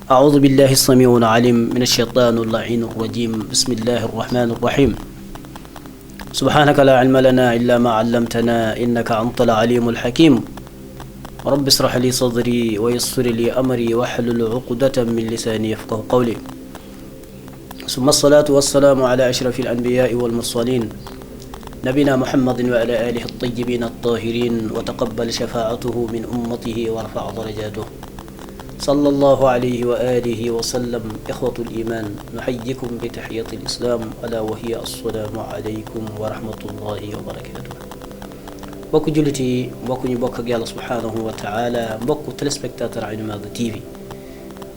أعوذ بالله السميع العليم من الشيطان اللعين الرجيم. بسم الله الرحمن الرحيم. سبحانك لا علم لنا إلا ما علمتنا إنك أنت العليم الحكيم. رب اشرح لي صدري ويسر لي أمري واحلل عقدة من لساني يفقه قولي. ثم الصلاة والسلام على أشرف الأنبياء والمرسلين نبينا محمد وعلى آله الطيبين الطاهرين وتقبل شفاعته من أمته ورفع درجاته صلى الله عليه وآله وسلم. إخوة الإيمان نحييكم بتحية الإسلام ألا وهي السلام عليكم ورحمة الله وبركاته. بوكو جلتي بوكو نبوك الله سبحانه وتعالى بوكو تلسبكتاتر عين ماذا تيفي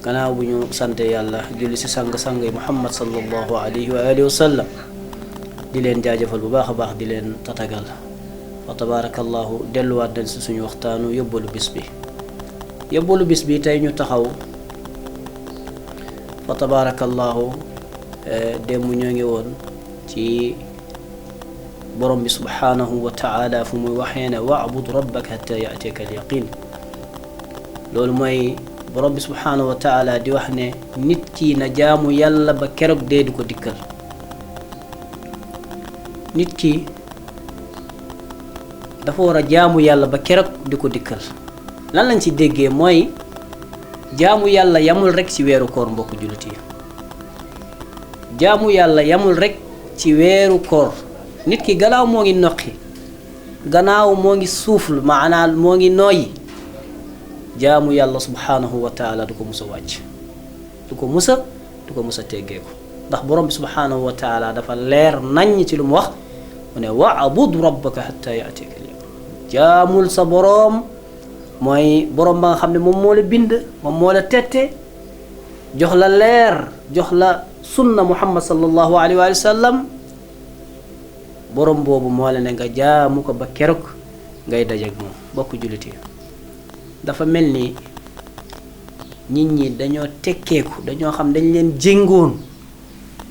كنا بنيو سانتي الله جلسي سانغ محمد صلى الله عليه وآله وسلم di leen jaajëfal bu baax a baax di leen tatagal wa tabarakallahu delluwaat nañ si suñu waxtaanu yóbbalu bis bi tey ñu taxaw fa tabarakallahu démb ñoo ngi woon ci borom bi subhanahu wa taala fu muy waxee ne wa'bud rabbaka hatta ya'tiyaka al yaqin. loolu mooy borom bi subhanahu wa taala di wax ne nit ki na jaamu yàlla ba keroog dee du ko dikkal. nit ki dafa war a jaamu yàlla ba keroog di ko dikkal. lan lañ ci déggee mooy jaamu yàlla yamul rek ci weeru koor mbokk jullit yi. jaamu yàlla yamul rek ci weeru koor. nit ki gannaaw moo ngi noqi gannaaw moo ngi suuflu maanaam moo ngi nooyi jaamu yàlla subhanahu wa taala du ko mus a wàcc du ko mus a teggeeku ndax borom bi subhanahu wa taala dafa leer naññ ci lu mu wax mu ne wa'bud rabbaka hatta ya'tiyaka al-yaqin. jaamul sa boroom mooy boroom ba nga xam ne moom moo la bind moom moo la tette jox la leer jox la sunna muhammad sallallahu alayhi wa sallam. boroom boobu moo la ne nga jaamu ko ba keroog ngay dajeek moom. bokk jullit yi dafa mel ni nit ñi dañoo tekkeeku dañoo xam dañ leen jéngoon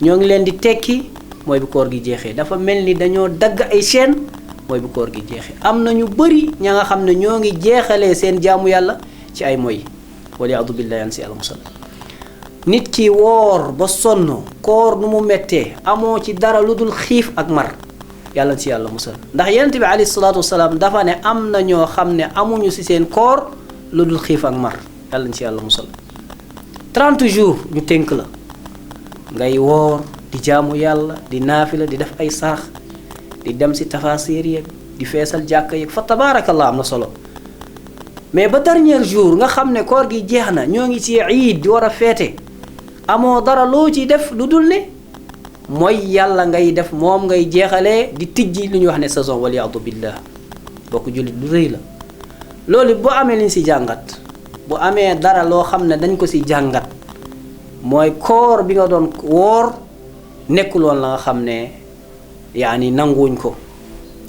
ñoo ngi leen di tekki mooy bu koor gi jeexee. dafa mel ni dañoo dagg ay chaîne mooy bu koor gi jeexee. am na ñu bëri ña nga xam ne ñoo ngi jeexalee seen jaamu yàlla ci ay moy waliyaadu billahi an si yàlla musal. nit ki woor ba sonn koor nu mu mettee amoo ci dara lu dul xiif ak mar yàlla si yàlla musal. ndax yonent bi alayhi salaatu wasalaam dafa ne am na ñoo xam ne amuñu si seen koor lu dul xiif ak mar yàlla si yàlla musal. 30 jours ñu tënk la ngay woor di jaamu yàlla di naafila di def ay sarax di dem si tafasir yeeg di feesal jàkka yeeg fa tabaarakallah am na solo. mais ba dernier jour nga xam ne koor gi jeex na ñoo ngi ci iid di war a feete amoo dara loo ci def lu dul ne mooy yàlla ngay def moom ngay jeexalee di tijji lu ñuy wax ne saison waliyaadu billah. bokk jullit lu rëy la loolu. bu amee liñ si jàngat bu amee dara loo xam ne dañ ko si jàngat mooy koor bi nga doon woor nekkul woon la nga xam ne yaani nanguwuñ ko.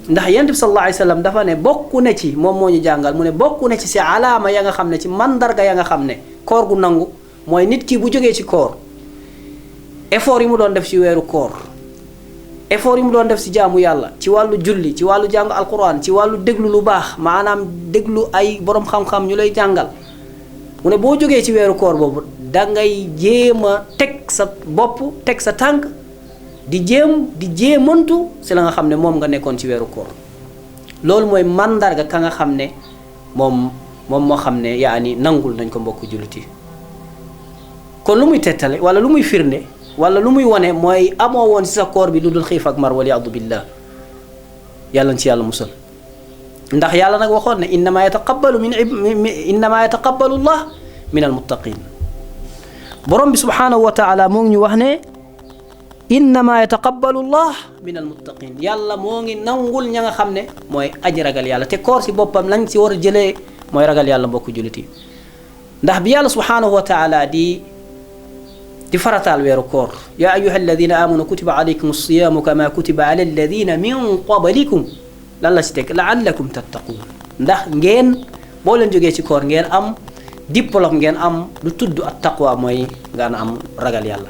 ndax yonent bi sallallahu alayhi wa sallam dafa ne bokku ne ci moom moo ñu jàngal mu ne bokku ne ci si alaama ya nga xam ne ci mandarga ya nga xam ne koor gu nangu mooy nit ki bu jógee ci koor effort yi mu doon def ci weeru koor effort yi mu doon def ci jaamu yàlla ci wàllu julli ci wàllu jàng alquran ci wàllu déglu lu baax maanaam déglu ay borom xam-xam ñu lay jàngal. mu ne boo jógee ci weeru koor boobu da ngay jéem a teg sa bopp teg sa tànk di jéemantu si la nga xam ne moom nga nekkoon ci weeru koor. loolu mooy mandarga ka nga xam ne moom moo xam ne yaani nangul nañ ko mbokk julliti. kon lu muy tettale wala lu muy firnde wala lu muy wone mooy amoo woon si sa koor bi lu dul xiif ak mar waliyaadu billah yàlla ci yàlla musal. ndax yàlla nag waxoon ne innama yataqabbalu llah min almuttaqin. borom bi subhanahu wa taala moo ngi ñu wax ne innama yataqabbalu llah min almuttaqin. yàlla moo ngi nangul ña nga xam ne mooy aji ragal yàlla. te koor si boppam lañ si war a jëlee mooy ragal yàlla mbokk jullit yi. ndax bi yàlla subhanahu wa taala di farataal weeru koor yaa ayyuha alladina amanu kutiba alaykum alsiyamu kama kutiba ala alladina min qablikum lan la si teg laallakum tattaquun. ndax ngeen boo leen jógee ci koor ngeen am diplôme ngeen am lu tudd at taqwa mooy nga am ragal yàlla.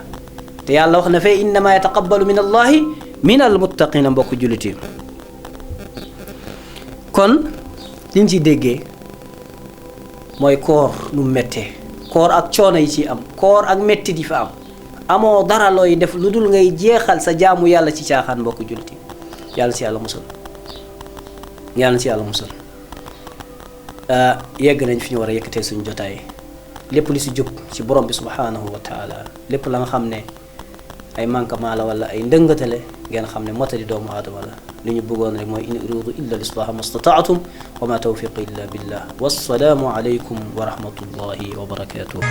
te yàlla wax na fee innama yataqabbalu min allahi min almuttaqina mbokk julliti. kon liñ ci déggee mooy koor nu méttee koor ak coono yi ci am koor ak metti di fa am amoo dara looy def lu dul ngay jeexal sa jaamu yàlla ci caaxaan mbokk jullit yi yàlla si yàlla musal yàlla si yàlla musal yegg nañ fi ñu war a yëkkatee suñu jotaay lépp lu si jub ci borom bi subhanahu wa taala lépp la nga xam ne ay manquement la wala ay ndëngatale ngeen xam ne motali doomu aadama la li ñu bëggoon rek mooy in uridu illa lislaha ma stataatum wa ma tawfiqi illa billah wassalaamu alaykum wa rahmatullahi wa barakatuh